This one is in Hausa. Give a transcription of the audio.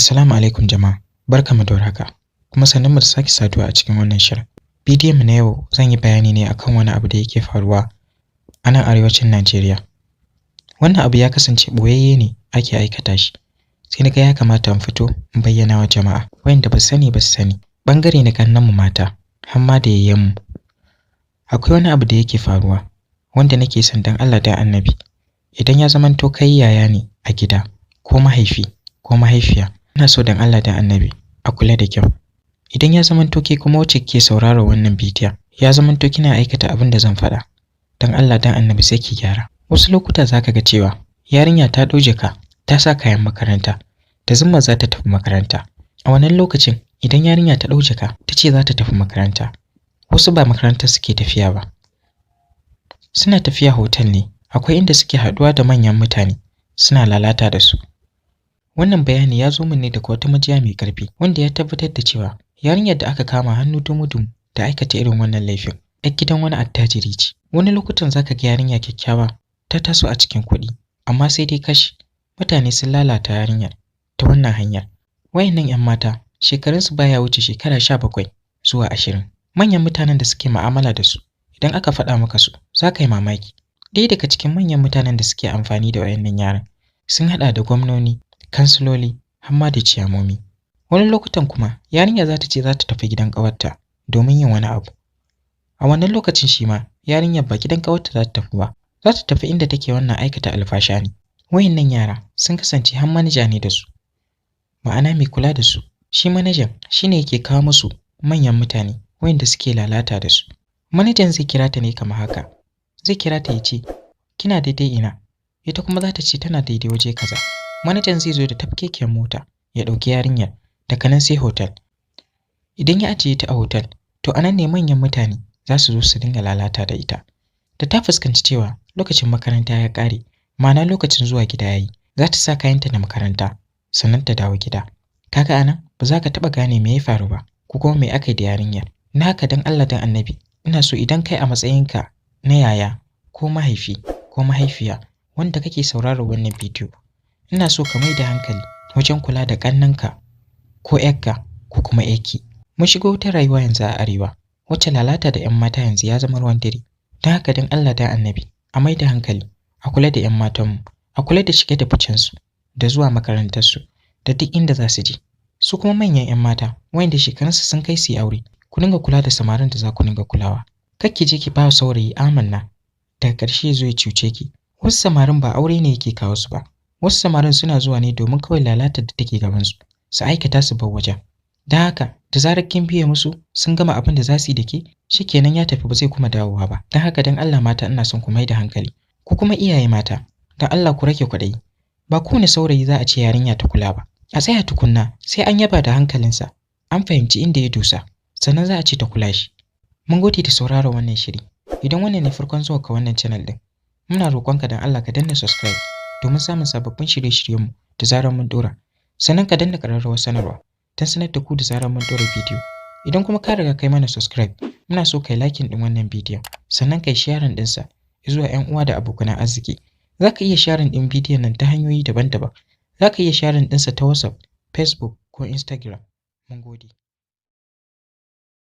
Assalamu alaikum jama'a, barkamu da warhaka, kuma sannunmu da sake saduwa a cikin wannan shirin. Bidiyon mu na yau zan yi bayani ne akan wani abu da yake faruwa a nan arewacin Najeriya. Wannan abu ya kasance ɓoyayye ne ake aikata shi, sai na ga ya kamata in fito in bayyana wa jama'a wayanda ba su sani ba su sani. Ɓangare na ƙannenmu mata, har ma da yayyenmu. Akwai wani abu da yake faruwa wanda nake son don Allah don Annabi idan ya zamanto kai yaya ne a gida ko mahaifi ko mahaifiya, ina so don Allah don Annabi a kula da kyau. Idan ya zamanto ke kuma wacce kike sauraron wannan bidiyon ya zamanto kina aikata abin da zan faɗa, don Allah don Annabi sai ki gyara. Wasu lokuta za ka ga cewa yarinya ta ɗau jaka ta sa kayan makaranta da zummar za ta tafi makaranta. A wannan lokacin idan yarinya ta ɗau jaka ta ce za ta tafi makaranta, wasu ba makarantar suke tafiya ba. Suna tafiya hotel ne, akwai inda suke haɗuwa da manyan mutane suna lalata da su. Wannan bayani ya zo min ne daga wata majiya mai ƙarfi wanda ya tabbatar da cewa yarinyar da aka kama hannu dumu-dumu da aikata irin wannan laifin 'yar gidan wani attajiri ce. Wani lokutan za ka ga yarinya kyakkyawa ta taso a cikin kuɗi, amma sai dai kash mutane sun lalata yarinyar ta wannan hanyar. Wayannan 'yan mata shekarunsu baya wuce shekara 17 zuwa 20. Manyan mutanen da suke mu'amala da su idan aka faɗa maka su za ka yi mamaki. Ɗaya daga cikin manyan mutanen da suke amfani da wayannan yaran sun haɗa da gwamnoni, kansiloli har ma da ciyamomi. Wani lokutan kuma yarinya za ta ce za ta tafi gidan ƙawarta domin yin wani abu. A wannan lokacin shi ma yarinyar ba gidan ƙawarta za ta tafi ba, za ta tafi inda take wannan aikata alfasha ne. Wayannan yara sun kasance har manaja ne da su, ma'ana mai kula da su. Shi manajan shi ne yake kawo musu manyan mutane wayanda suke lalata da su. Manajan zai kira ta ne kamar haka, zai kira ta ya ce kina daidai ina? Ita kuma za ta ce tana daidai waje kaza. Manajan zai zo da tafkekiyar mota ya ɗauki yarinyar daga nan sai hotel. Idan ya ajiye ta a hotel, to a nan ne manyan mutane za su zo su dinga lalata da ita. Da ta fuskanci cewa lokacin makaranta ya ƙare, ma'ana lokacin zuwa gida ya yi, za ta sa kayanta na makaranta sannan ta dawo gida. Kaga a nan ba za ka taɓa gane me ya faru ba ko kuma me aka yi da yarinyar. Na haka don Allah don Annabi ina so idan kai a matsayinka na yaya ko mahaifi ko mahaifiya wanda kake sauraron wannan bidiyo, ina so ka mai da hankali wajen kula da ƙannenka ko 'yarka ko kuma 'yarki. Mun shigo wata rayuwa yanzu a arewa wacce lalata da 'yan mata yanzu ya zama ruwan dare. Don haka don Allah don Annabi a mai da hankali a kula da 'yan matanmu, a kula da shige da ficensu da zuwa makarantarsu da duk inda za su je. Su kuma manyan 'yan mata wayanda shekarunsu sun kai su yi aure, ku dinga kula da samarin da za ku dinga kulawa. Kar ki je ki ba wa saurayi amanna daga ƙarshe ya zo ya cuce ki. Wasu samarin ba aure ne yake kawo su ba. Wasu samarin suna zuwa ne domin kawai lalatar da take gabansu su aikata su bar wajen. Don haka da zarar kin biye musu sun gama abin da za su yi da ke, shikenan ya tafi ba zai kuma dawowa ba. Don haka don Allah mata ina son ku mai da hankali. Ku kuma iyaye mata, don Allah ku rage kwaɗayi. Ba kowane saurayi za a ce yarinya ta kula ba. A tsaya tukunna sai an yaba da hankalinsa, an fahimci inda ya dosa, sannan za a ce ta kula shi. Mun gode da sauraron wannan shiri. Idan wannan ne farkon zuwanka wannan channel ɗin, muna roƙonka don Allah ka danna subscribe domin samun sababbin shirye-shiryenmu da zarar mun ɗora. Sannan ka danna ƙararrawar sanarwa don sanar da ku da zarar mun ɗora bidiyo. Idan kuma ka riga kai mana subscribe, muna so kai liking ɗin wannan bidiyon, sannan kai sharing ɗinsa zuwa 'yan uwa da abokan arziki. Za ka iya sharing ɗin bidiyon nan ta hanyoyi daban-daban. Za ka iya sharing ɗinsa ta WhatsApp, Facebook ko Instagram. Mun gode.